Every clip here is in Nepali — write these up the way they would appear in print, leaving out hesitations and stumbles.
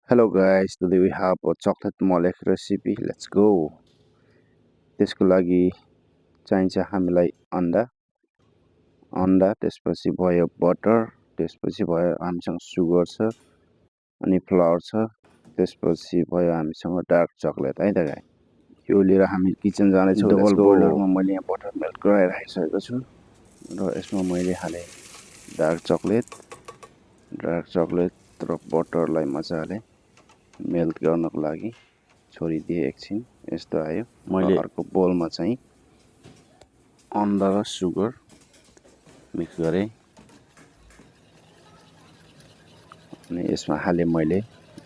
Hello guys, today we have a chocolate mole recipe. Let's go. त्यसको लागि चाहिन्छ हामीलाई अन्डा त्यसपछि भयो बटर, त्यसपछि भयो हामीसँग सुगर छ अनि फ्लावर छ, त्यसपछि भयो हामीसँग डार्क चकलेट है त गाइस। यो लिएर हामी किचन जानेछौँ। डबल बोइलरमा मैले यहाँ बटर मेल्ट गराइराखेको छु र यसमा मैले हाले डार्क चकलेट र बटरलाई मजाले मेल्ट गर्नको लागि छोडिदिए एकछिन। यस्तो आयो। मैले अर्को बोलमा चाहिँ अन्डा र सुगर मिक्स गरेँ अनि यसमा हाले मैले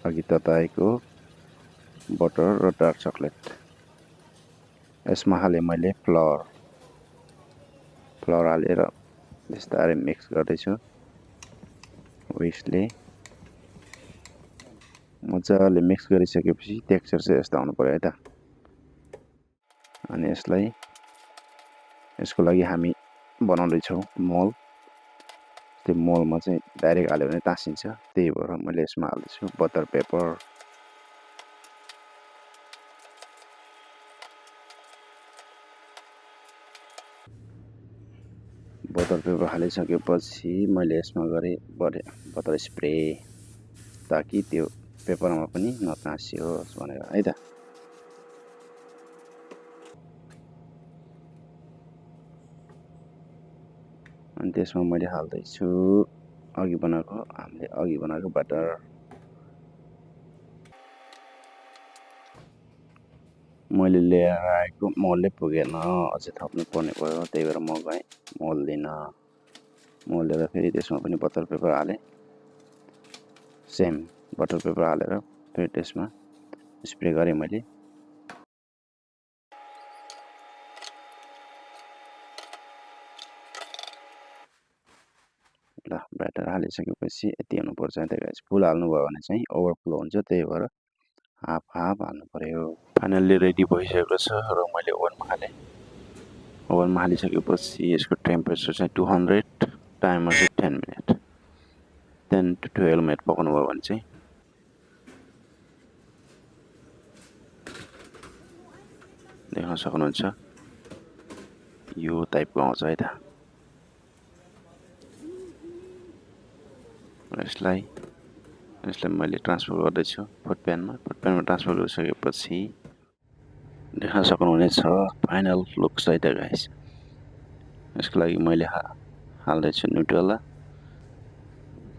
अघि तताएको बटर र डार्क चकलेट। यसमा हाले मैले फ्लावर हालेर बिस्तारै मिक्स गर्दैछु। यसले मजाले मिक्स गरिसकेपछि टेक्सचर चाहिँ यस्तो आउनु पर्यो है त। अनि यसको लागि हामी बनाउँदैछौँ मोल। त्यो मोलमा चाहिँ डाइरेक्ट हाल्यो भने तासिन्छ, त्यही भएर मैले यसमा हाल्दैछु बटर पेपर। बटर पेपर हालिसकेपछि मैले यसमा गरेँ बटर स्प्रे, ताकि त्यो पेपरमा पनि नतासियोस् भनेर है त। अनि त्यसमा मैले हाल्दैछु हामीले अघि बनाएको बटर। मैले लिएर आएको मोलले पुगेन, अझै थप्नु पर्ने भयो, त्यही भएर म गएँ मोल लिन। मोल लिएर फेरि त्यसमा पनि बटर पेपर हालेँ। सेम बटर पेपर हालेर फेरि त्यसमा स्प्रे गरेँ मैले। ल ब्याटर हालिसकेपछि यति हुनुपर्छ है त गाइस। फुल हाल्नुभयो भने चाहिँ ओभरफ्लो हुन्छ, त्यही भएर हाफ हाल्नु पर्यो। फाइनल्ली रेडी भइसकेको छ र मैले ओभनमा हालेँ। ओभनमा हालिसकेपछि यसको टेम्परेचर चाहिँ 200, टाइमर चाहिँ 10 मिनट, 10 to 12 मिनट पकाउनु भयो भने चाहिँ देख्न सक्नुहुन्छ यो टाइपको आउँछ है त। यसलाई मैले ट्रान्सफर गर्दैछु फुड प्यानमा ट्रान्सफर गरिसकेपछि देख्न सक्नुहुनेछ फाइनल लुक्स है त गाइस। यसको लागि मैले हाल्दैछु न्युट्रेला,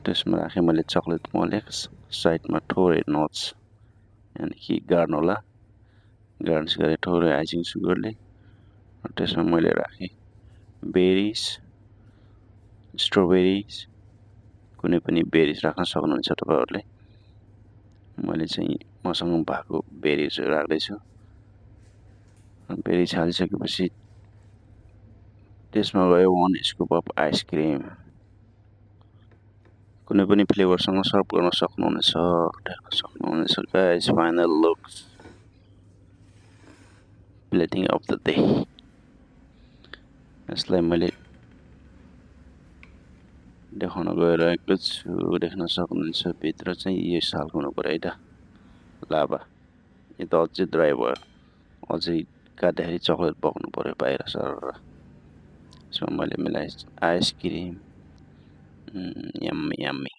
त्यसमा राखेँ मैले चकलेट मोलेक्स, साइडमा थोरै नट्स यानि कि गार्निस गरेँ थोरै आइसिङ सुगरले। त्यसमा मैले राखेँ बेरिज, स्ट्रबेरिज, कुनै पनि बेरिज राख्न सक्नुहुन्छ तपाईँहरूले। मैले चाहिँ मसँग भएको बेरिज राख्दैछु। बेरिज हालिसकेपछि त्यसमा गयो 1 स्कुप अफ आइसक्रिम। कुनै पनि फ्लेभरसँग सर्भ गर्न सक्नुहुनेछ, देख्न सक्नुहुनेछ guys. Final looks plating of the day. यसलाई मैले देखाउन गइरहेको छु, देख्न सक्नुहुन्छ भित्र चाहिँ यो सालको हुनु पर्यो है त लाभा। यो त अझै ड्राई भयो, अझै काट्दाखेरि चकलेट बग्नु पर्यो बाहिर सर। यसमा मैले मिलाएँ आइसक्रिम। Yummy yummy.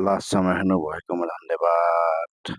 लास्टसम्म हेर्नुभएकोमा धन्यवाद।